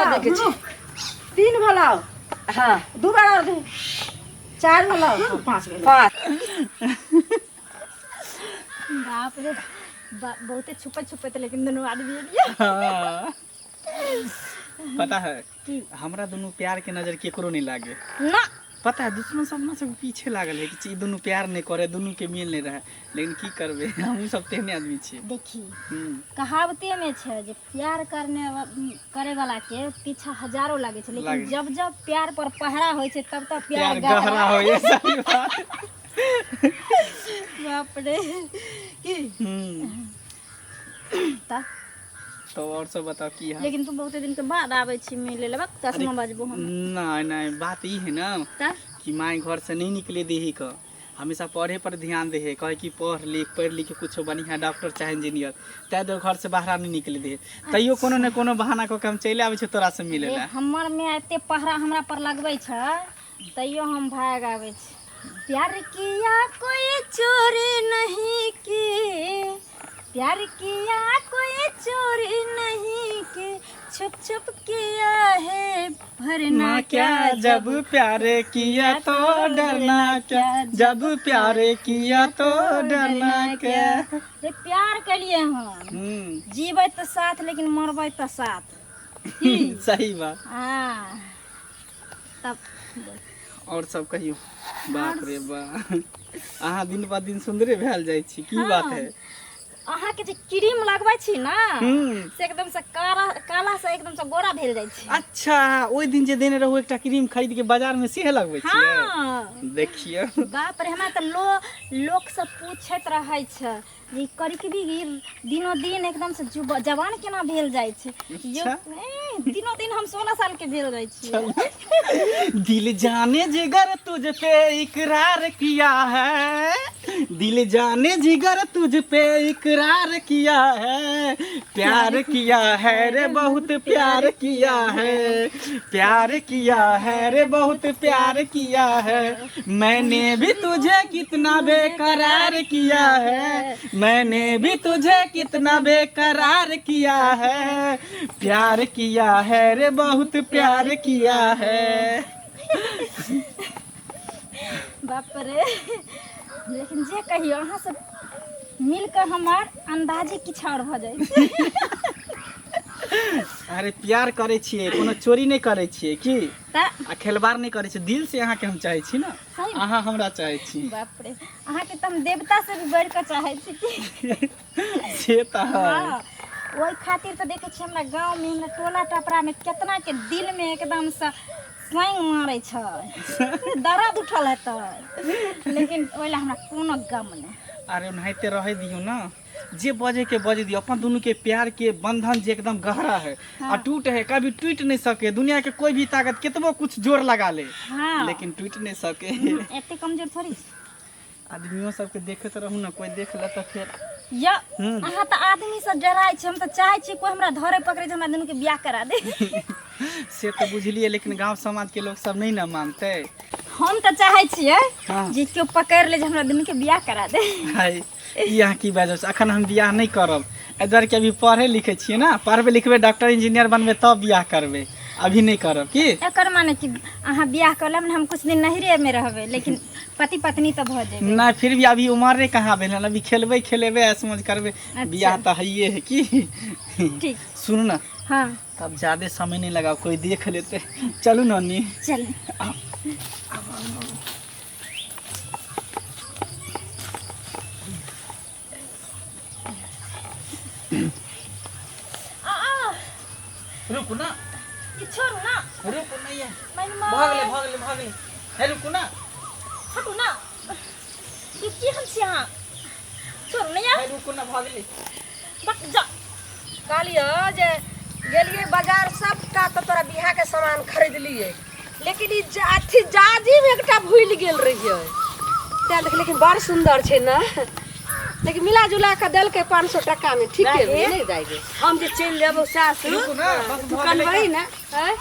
भेलौ देखै छी तीन भेलौ। हाँ। दू बेर और दे। चारि भेलौ, पाँच भेलौ। पाँच। बाप रे, बहुते छुपैत छुपैत लेकिन दुनू आदमी एलियै। हाँ। पता है की? हमरा दुनू प्यार के नजर केकरो नहीं लागे। ना। पता है दुश्मन सब अपना सब पीछे लागल है कि ई दुनू प्यार नहीं करे, दुनू के मिल नहीं रहे, लेकिन की करबे, हमहूँ सब तेहने आदमी छियै। देखी, कहावते में छै जे प्यार करे वाला के पीछा हजारों लागे छै, लेकिन लागे। जब जब प्यार पर पहरा होइ छै तब तब प्यार प्यार गहरा होइए। सही बात। बाप रे, की त तो और सब बताओ की हाल? लेकिन तू बहुते दिन के बाद आबै छी मिले ले, बक चश्मा बजबो हम। नहीं नहीं, बात ई है ना त कि माय घर से नहीं निकले देही क, हमेशा पढ़े पर ध्यान दे है, कहे कि पढ़ लिख, पढ़ लिख के कुछो बढ़िया डॉक्टर चाहे इंजीनियर, तै दुआरे घर से बाहर नहीं निकले दे, तैयो कोनो ने कोनो बहाना कऽ के हम चलि आबै छियै तोरा से मिले ला। हमर में एते पहरा हमरा पर लगबै छै तैयो हम भाग आबै छी। प्यार किया कोई चोरी नहीं की, प्यार किया कोई चोरी नहीं की, छुप छुप किया है भरना ना क्या, जब प्यार किया तो डरना क्या, जब प्यार किया तो डरना क्या। रे प्यार के लिए हम जीबै तो साथ, लेकिन मरबै तो साथ। सही बात। हाँ तब और सब कहियो। बाप रे बाप, अहाँ दिन ब दिन सुन्दरे भेल जाइ छी, की बात है? अहाँके जे क्रीम लगबै छी ना से एकदम से काला काला से एकदम से गोरा भेल जाइ छै। अच्छा, ओहि दिन जे देने रहू एकटा क्रीम खरीद के बाजार में, सेहे लगबै छियै? हाँ। देखियौ। बाप रे, हमरा तऽ लोक सब पूछैत रहै छै जे ई करिकबी ई दिनो दिन एकदम से जवान केना भेल जाइ छै। यो, दिनो दिन हम 16 साल के भेल जाइ छियै। दिल जाने जिगर तुझ पे इकरार किया है, दिल जाने जिगर तुझ पे इकरार किया है, प्यार किया है रे बहुत प्यार किया है, प्यार किया है रे बहुत प्यार किया है, मैंने भी तुझे कितना बेकरार किया है, मैंने भी तुझे कितना बेकरार किया है, प्यार किया है रे बहुत प्यार किया है। बाप रे, लेकिन जे कहियो अहाँ सब मिल कऽ हमर अंदाजे किछु आओर भऽ जाइ छै। अरे प्यार करै छियै, कोनो चोरी नहि करै छियै की? तऽ आ खेलबार नहि करै छियै, दिल से अहाँके हम चाहै छी ने। सही। अहाँ हमरा चाहै छी। बाप रे, अहाँके तऽ हम देवता से भी बढ़ि कऽ चाहै छी की। से तऽ है। हाँ, ओहि खातिर तऽ देखै छियै हमरा गाँवमे, हमरा टोला टपरामे केतना के दिलमे एकदमसँ स्वांग मारै छै, दर्द उठल हेतै, लेकिन ओहि लए हमरा कोनो गम नहि। अरे ओनाहिते रहै दियौ ने, जे बजे के बजे दियौ, अपन दुनू के प्यार के बंधन जे एकदम गहरा है, अटूट है, कभी टूट नहीं सके, दुनिया के कोई भी ताकत केतबो कुछ जोर लगा ले, लेकिन टूट नहीं सके। एते कमजोर थोड़ी छी। आदमियों सबके देखैत रहू ने, कोई देख ले तऽ फेर या अहाँ तऽ आदमी से डराइ छी, हम तऽ चाहै छी कोई हमरा धरे पकड़े जे हमरा दुनू के बियाह करा दे। से तऽ बुझलियै, लेकिन गांव समाज के लोग सब नहीं ने मानते। हम तऽ चाहै छियै जे केओ पकड़ि ले जे हमरा दुनू के बियाह करा दे। हाय, ई अहाँ की बाजै छी? अखन हम बियाह नहि करब, एहि दुआरे कि अभी पढ़े लिखे छियै ने, पढ़बै लिखबै, डॉक्टर इंजीनियर बनबै तब बियाह करबै, अभी नहि करब की? एकर माने कि अहाँ बियाह कर लेब ने, हम कुछ दिन नहिरे में रहबै, लेकिन पति पत्नी तऽ भऽ जेबै। नहि, फिर भी अभी उमरे कहाँ भेल हन, अभी खेलबै खेलेबै ऐश मौज करबै। बियाह तऽ हइए है की। ठीक। सुनू ने। हाँ। तब ज्यादे समय नहीं लगाओ, कोई देख लेते, चलू नानी। चल। रुकू ना। ई छोड़ू ना। रुकू नहीं है। मैनमा। भऽ गेलै, भऽ गेलै, भऽ गेलै, हे रुकू ना। हटू ना, ई केहन छी अहाँ? छोड़ू ना यार। हे रुकू ना, भऽ गेलै। बक जा। कहलियो जे गेलियै बाजार, सबटा तऽ तोरा बियाहके सामान खरीदलियै, लेकिन ई अथी जाजिम एकटा भूलि गेल रहियै, तैं देख, लेकिन बड़ सुन्दर छै ने, लेकिन मिला जुला कऽ देलकै 500 टकामे, ठीके नहीं। नहि दाइ गे। हम जे चलि जेबौ सासुर, रुकू ना, बस तू भऽ गेलै। कनबही ने, आँय?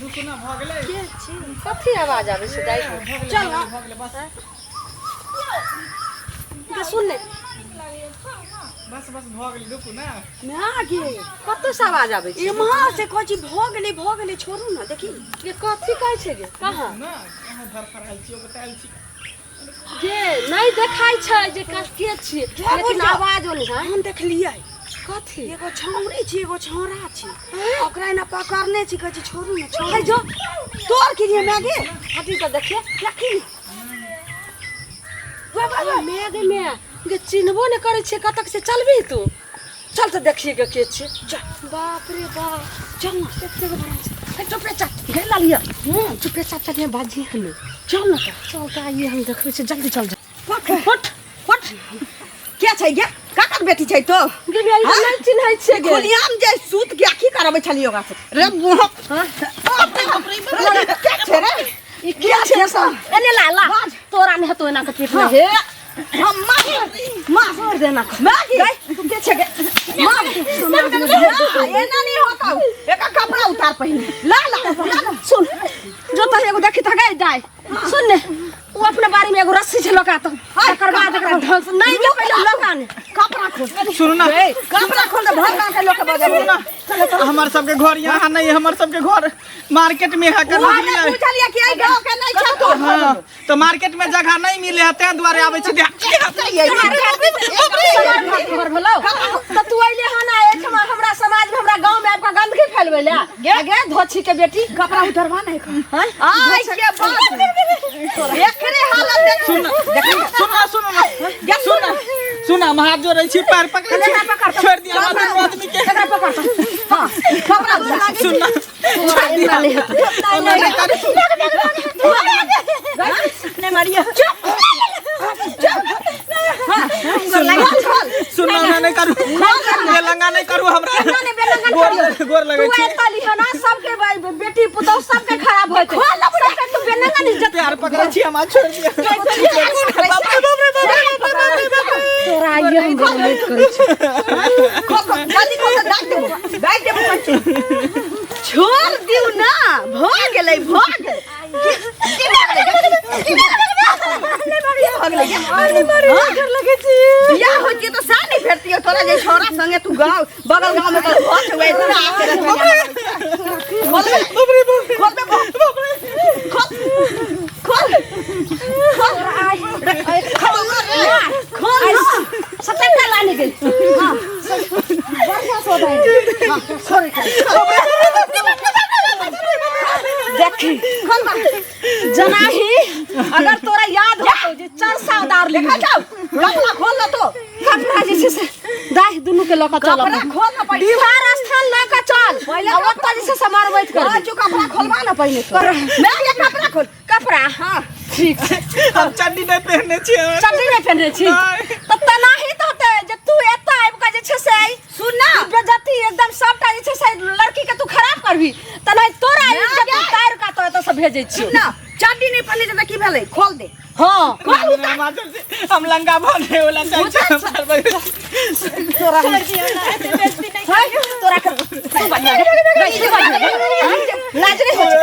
रुकू ना, भऽ गेलै। के छी? कथी आवाज आबै छै दाइ गे? चल ना। भऽ गेलै बस। गे, सुन ने। बस बस भऽ गेलै, रुकू ने। ना गे। कतौ से आवाज आबै छै? एम्हर से कहै छी, भऽ गेलै भऽ गेलै, छोड़ू ने, देखी। ये कथी कहै छै गे? कहाँ ना कहाँ धरफड़ायल छी, ओ बतायल छी। गे नहि देखाइ छै जे के छियै, लेकिन आवाज ओने है। हम देखलियै। कथी? एगो छौड़ी छी, एगो छौड़ा छी, ओकरा एना पकड़ने छी, कहै छी छोड़ू ने, छोड़ू। है जो तोर की रे मैगे? हटी तऽ देखिए। देखी ने। मैं गे मैं गे चिन्हबो नहि करै छियै कतक से। चलबी तू? चल तऽ देखिए गे के छियै। चल। बाप रे बाप, चल ने। कतेक बड़ा छै। हे, चुपे चाप गे लालिया, चुपे चाप चलिए, बाजी हमें। चल ने तऽ। चल तऽ, आइए हम देखबै छियै, जल्दी चल जा। पकड़। हट हट। के छै गे? ककर बेटी छै तो? गे मैं हाँ? नहि चिन्है छियै गे। खुलियाम जे सूत के आखी करबै छलियै ओकरा से रे मुँह। हाँ? के छै रे? ई के छै सब? एने ला ला, तोरा नहि हेतौ एना के पीठ में। हे। हम मार मार छोड़ देना। मार। तू के छै गे? मार, एना नहीं होता। एकर कपड़ा उतार पहिने। ला ला ला। सुन, जो तो एगो देखी त गई दाई, सुन ने, उ अपने बाड़ी में एगो रस्सी छै, लगा तो तकर बाद एकरा ढंग से नहीं के पहिले लगा ने। कपड़ा खोल। सुनू ना। कपड़ा खोल दे, भर गाँव के लोग के बजाबे। हमर सबके घर यहाँ नहीं है, हमर सबके घर मार्केट में है कर। वहाँ ने पूछलिए कि एहि गाँव के नहीं छै तू? हाँ, तो मार्केट में जगह नहीं मिले है, तें दुआरे आबै छी। घर भेलौ त तू अइले हन आ एहिठमा हमरा समाज में, हमरा गांव में आबि कऽ गंदगी फैलबै ले गे धोछी के बेटी? कपड़ा उतरवा नहीं। हैं? आइ के बात एकरे हालत देख। सुन सुन सुन ना, सुन सुन, हम हाथ जोड़ै छी, पैर पकड़ै छी, छोड़ि दिअ हमरा दुनू आदमी के। एकरा पकड़ त। हां, कपड़ा उतार। सुन ना। तोरा एना नहि हेतौ। ओना नहि करू। नहीं मारिए, चुप। सुन ना, ओना नहि करू, बेलंगा नहि करू हमरा। एना नहि बेलंगन गोर करियौ। गोर लगै तू छी। एतऽ लिहऽ ना, सबके बेटी पुतहु सबके खराब होतै, सबके तू बेलंगन इज्जत। पैर पकड़ै छी, हमरा छोड़ि दिअ। बाप रे बाप रे बाप रे बाप रे बाप रे। तोरा आइए हम बेलंगन करै छी। खोल खोल, जल्दी खोल, तऽ दाबि देबो, दाबि देबो। छोड़ दियौ ना, भऽ गेलै, भऽ गेलै। की भऽ गेलै? की भऽ गेलै? बियाह होइतियै तऽ सएह नहि भेटतियै तोरा जे छौड़ा संगे तू गाँव बगल गाँव में तोर घर छौ, इतना आके खोलबे। खोलबे, खोल खोल खोल खोल खोल। सतक्का लाने गई। बढ़िया सोदा है। देखी जनाही, अगर तोरा याद होतौ जे चरसा उतार ली। देखा जाओ, कपड़ा खोल ना तो। कपड़ा जे छै से दाहि दुनू के लऽ कऽ चल। कपड़ा खोल ना पहिले। बिहार स्थान लऽ कऽ चल, आ ओतऽ जे छै से मारबैत कर। कर चु, कपड़ा खोलबा ना पहिने तो। मैं ये कपड़ा खोल। कपड़ा, हाँ, ठीक छै। हम चड्डी नहि पहिरने छियै। चड्डी नहि पहिरने छी? नहि। तऽ तेनाही तऽ होतै जे तू एतऽ आबि कऽ जे छै से आई सुन ना। बेज्जती एकदम सबटा जे छै से लड़की के तू खराब करबी, तेनाही तोरा इज्जत उतारि कऽ तो एतऽ से भेजै छियौ। सुन ना, चड्डी नहीं पहने छै तऽ की भेलै? खोल दे। हाँ। हम लंगा भऽ गेल वाला चाहै छी। तोरा हम हाय, तोरा के तू बढ़िया गे। गई, तू बढ़िया गे। हाँ? लाज नहीं होइ छै?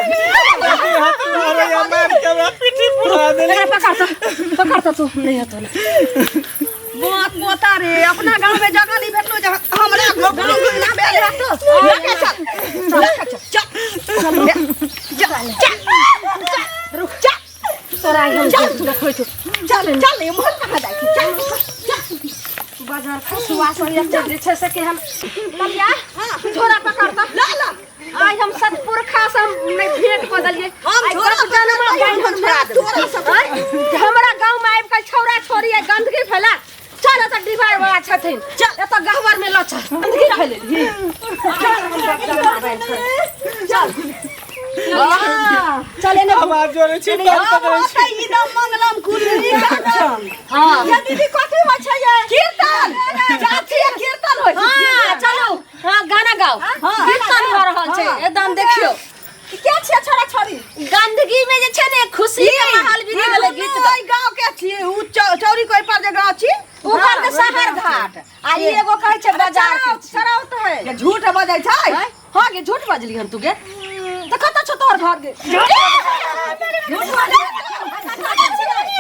हाथ मारे, मार के हमरा पीठी फुला देले। एकरा पकड़ तऽ, पकड़ तऽ, तू नहीं हेतौ ने। बहुत पोता रे, अपना गांव में जगह नहीं भेटलो जे हमरा गांव में ना भेल हेतो। लके चल, लके चल, चल चल चल चल, रुक। चल। तोरा हम देखबै छौ। चल चल, इम्हर कहाँ जाइ छी? चल चल। बाजार खसुआ सब एते जे छै से केहन ललिया, झोरा पकड़ तऽ। ला ला। आइ हम सतपुरखा से हम नहि भेंट कऽ देलियै। हम आइ झोरा कत जनमा पकड़बै, बान्हि हम छोड़ा देबै। तोरा सब। आँय? हमरा गाँव में आबि कऽ छौड़ा छोड़ी आइ गंदगी फैला। चल, एतऽ डिबार वाला छथिन, चल एतऽ गहबर में लऽ चल। गंदगी फैलेलही। चल, हम सब जनमा बान्हि छोड़ा। चल चल एने। हम हाथ जोड़ै छी, पैर पकड़ै छी। ई न मंगलम कुंडली काटम। हाँ। ये दीदी, कथी होइ छै? ये कीर्तन जाति कीर्तन होइ छै। हाँ, चलू, हाँ, गाना गाओ। कीर्तन भऽ रहल छै एकदम। देखियौ के छियै छोड़ा छोड़ी? गंदगी में जे छै ने खुशी के माहौल बीत गेलै गीत गा। ओहि गाँव के छियै, उ चौरी कोइ पर जे गाँव छी। ऊपर के शहर घाट आ ई एगो कहै छै बाजार के छी। चराउत है जे झूठ बजै छै। आँय? हाँ गे, झूठ बजली हन तू गे? तऽ कतऽ छौ तोहर घर गे? झूठ बाजै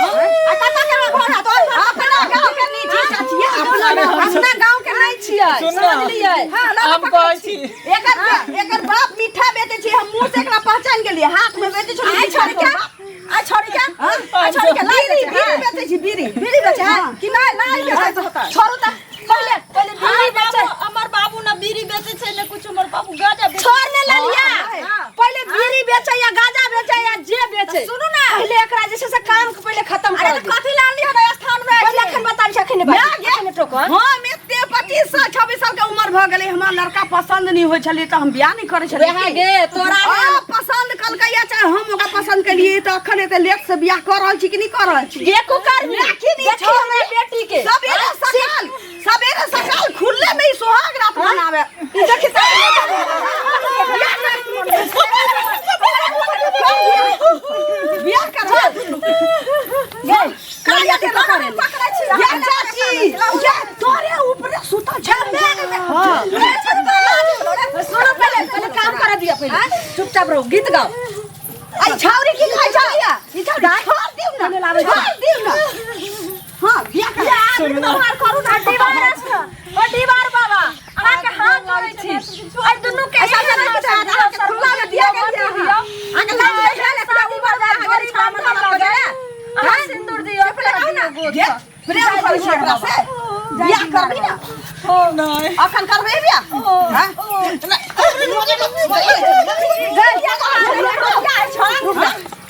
आ कतऽ के घर है तोहर? अपना गाँव के नहीं छी चाची, अपना अपना गांव के नहीं छियै, सुन ना। समझलियै? हम कहै छी एकर एकर बाप मीठा बेचै छै, हम मुंह से एकरा पहचान गेलियै। हाथ में बेचै छै। आई छोड़ी के, आई छोड़ी के, आई छोड़ी के लाई बीड़ी बेचै। बीड़ी बेचै छी, बीड़ी बीड़ी बेचै है कि नहि? लाई बेचै छै। छोड़ू तऽ पहिले पहिले बीड़ी बेचै। हमर बाबू ना बीड़ी बेचै छै ने कुछ, हमर बाबू गांजा बेचै। छोड़ ने ललिया, पहिले बीड़ी बेचै या गांजा बेचै या जे बेचै, सुनू ना। पहिले एकरा जे छै से काम के पहिले खत्म अरे कर तऽ कथी लानली हन स्थान में? पहिले अखन बताबै छै, अखन नहि बाजू, अखन नहि टोकऽ। हम एते 25 साल 26 साल के उम्र भऽ गेलै, हमरा लड़का पसंद नहीं होइ छलै तऽ हम बियाह नहीं करै छलियै। वएह गे तोरा। आ, पसंद कलकै या चाहे हम ओकरा पसंद केलियै, तऽ अखन एते लेट से बियाह कऽ रहल छी कि नहि कऽ रहल छी? गे कुकर्मी, देखी नहीं। देखी हमरा बेटी के। सबेरे सकाल, सबेरे सकाल खुले में ही सुहाग रात मनावे। ई देखी तऽ बियाह कर गे काया के पकड़े छी या चाची, या तोरे ऊपरे सुतल छै। सुनो, पहिले पहिले काम कर दिया, पहिले चुपचाप रहो, गीत गाओ। आई छाउरी की खाइ छै? ई छाउरी छोड़ दिउ ना, छोड़ दिउ ना। हां, बियाह कर। सुन ना। करू ना दीवार, ओ दीवार बाबा, अहाँ के हाथ जोड़ै छी, एहि दुनू के ऐसा नहीं कुछ अहाँके खुला में दिया गेल छै। अहाँके लाज नहीं भेल? एकटा उमर में अहाँ जोड़ी गेल छाम बांधल लगे। अहाँ सिंदूर दियौ, लगाउ ना गे, प्रेम करै छै एकरा से, बियाह करबी ना? नहीं। अखन करबै बियाह? हैं?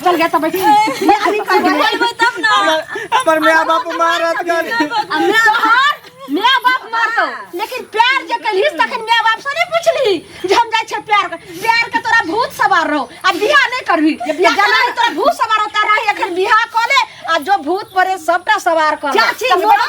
चल गया तऽ बैठ। बियाह नहीं करबै? बोलबै तब ना। हमर हमर माय बाप मारत गन। तोहर माय बाप मारतौ, लेकिन प्यार जे कलही तखन माय बाप से नहीं पुछली जे हम जाइ छै प्यार कर। प्यार के तोरा भूत सवार रहो आ बियाह नहीं करबी? बियाह जना तोरा भूत सवार होता रही, अखन बियाह कऽ ले आ जो भूत परे सबटा सवार कर। चाची, तऽ मोबाइल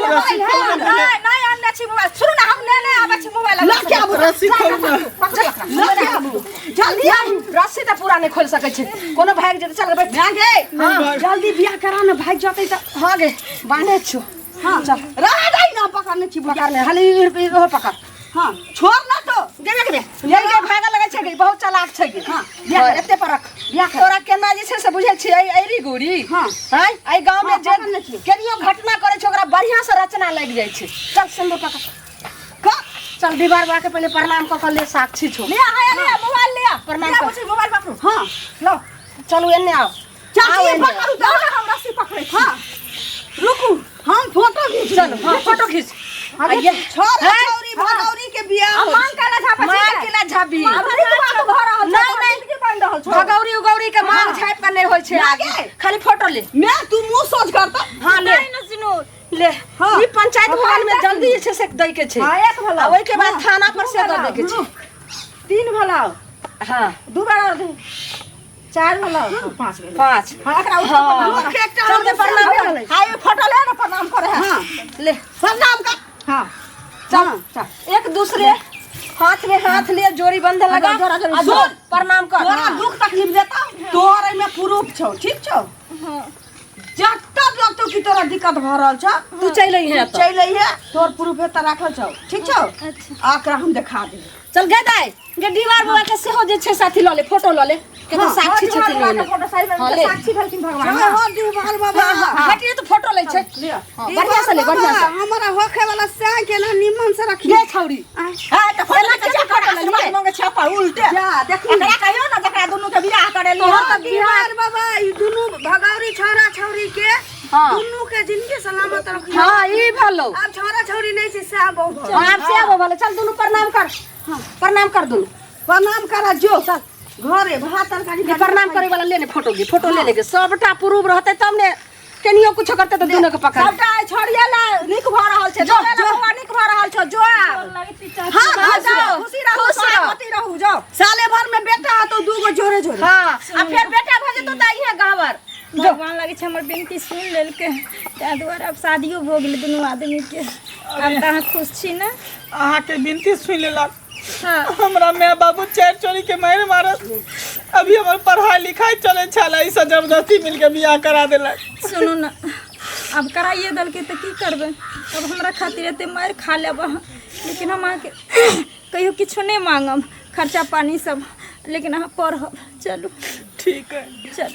रस्सी खोलू ना। नहीं नहीं आनने छी मोबाइल। सुनू ना, हम ने नहीं आबै छी मोबाइल। लऽ के आबू। रस्सी खोलू ना। लऽ के आबू, जल्दी आबू। रस्सी तऽ पूरा नहीं खोल सकै छै, कोनो भागि जेतै। चल बैठ। माय गे, भाग। जल्दी बियाह करा ने, भागि जेतै तऽ। हाँ गे, बान्हे छौ। हाँ, चल। रह दे ना, पकड़ने छी। पकड़ ले हाली, इहो पकड़। हाँ, छोड़ ना तो। गे गे गे गे गे, भागऽ लगै छै गे, बहुत चालाक छै गे। हाँ, बियाह कर, एते पर रख। बियाह कर। तोरा केना जे छै से बुझल छियै ऐरी गुरी। हाँ। हैं, एहि गाँव में हाँ, जे पकड़ने छियै। केनियो घटना करै छै, ओकरा बढ़िया से रचना लागि जाइ छै। चल, सिंदूर पकड़। कर। चल, दीवार बा के पहिले प्रणाम कऽ कऽ ले, साक्षी छौ। ले आ, ले आ, मोबाइल ले आ। प्रणाम ले आ, कर। बुच्ची, मोबाइल पकड़ू। हाँ, लो, चलू, एन्ने आउ। चाची, आउ एन्ने। पकड़ू तो हम रस्सी पकड़ै छी। हाँ, रुकू, हम फोटो घीच। चलू, हाँ, फोटो खींच। अरे आइए। छोरा हैं? छौरी भगौरी के बियाह होइ मांग छै। केला झापा, मांग केला झापी। नहीं नहीं, बन रहल छौ। भगौरी उगौरी के मांग झापि के नहीं होइ छै। ना आगे। गे। खाली फोटो ले। मैं तू मुंह सोच करता। हाँ, ले। नहीं ना सुनू। ले। हाँ। ई पंचायत भवन में जल्दी जे छै से दै के छै। हाँ, एक भला। आ ओहिके बाद हाँ। थाना पर से दऽ दै के छै। तीन भला। हाँ। दू बेर और दू। चार भला, पाँच भेलै। पाँच। हाँ, एकरा उठा। हाँ। लोक एकटा चल के प्रणाम कर। हाँ, ई फोटो ले ना, प्रणाम करे है। हाँ, ले। प्रणाम कर। हाँ, चल चल। एक दूसरे हाथ में हाथ ले जोड़ी बंधन लगा जोड़ा जोड़ी। आ सुन। जोड़, प्रणाम कर। तोरा दुख तकलीफ देता तोहर एहिमे प्रूफ छौ, ठीक छौ? जतऽ लगतौ कि तोरा दिक्कत भऽ रहल छौ, तू चलि अइहे एतऽ। चलि अइहे, तोहर प्रूफ एतऽ राखल छौ, ठीक छौ? आ एकरा हम देखा देबै। चल गे दाइ गे, दीवार बाबा के सेहो जे छै साथी लऽ ले, फोटो लऽ ले, केकर हाँ, साक्षी छथिन ओहिमे। फोटो साइड हाँ, ले। साक्षी भेलखिन भगवान। हो दीवार बाबा। हटिए तऽ फोटो लै छै। हाँ, बढ़िया से ले, बढ़िया से। हमरा होखे वाला सैं के ना निमन से रखी। गे छौरी। हां, त फोटो एना केना फोटो लेलियै? मंगे छापा उल्टे जा देखी। एकरा कहियो ना जकरा दुनू के बियाह करेली। तोहर तऽ बिहार बाबा, ई दुनू भगौरी छौरा छौरी के हाँ। दुनू के जिंदगी सलामत रखी। हाँ, ई भेलौ। आब छौरा छौरी नहीं छै, सएह बहुत। आब से आबो भेलै। चल, दुनू प्रणाम कर, प्रणाम कर दुनू। प्रणाम कर, जो चल घरे, भात तरकारी। ये प्रणाम करे वाला ले ने फोटो गे, फोटो ले ले गे। सबटा प्रूफ रहतै तब ने केनियो कुछो करतै तऽ दुनू के पकड़। सबटा छोड़िए ला, नीक भऽ रहल छै। जो, जो बौआ, नीक भऽ रहल छौ, जो आब। हाँ, हाँ, जाओ। जाओ, खुशी रहू, खुश रहो। सलामती रहू, जाओ। साले भर में बेटा हतो, दूगो जोरे जोरे। हाँ, आ फेर बेटा भऽ जेतौ तऽ इहे गहवर। भगवान लगै छै हमर विनती सुनि लेलकै, ताहि दुआरे आब शादियो भऽ गेलै दुनू आदमीके। आब तऽ अहाँ खुश छी ने? अहाँके विनती सुनि लेलक। हाँ। हमरा माय बाबू चारि चोरी के मारि मारत। अभी हमर पढ़ाई लिखाई चले छल, ऐसा जबरदस्ती मिलके बियाह करा देलक। सुनू ने, आब कराइए देलकै तऽ की करबै? आब हमरा खातिर एते मारि खा लेब अहाँ, लेकिन हम अहाँके कहियो किछो नहि मांगब, खर्चा पानी सब, लेकिन अहाँ पढ़ब। चलू। ठीक है। चल।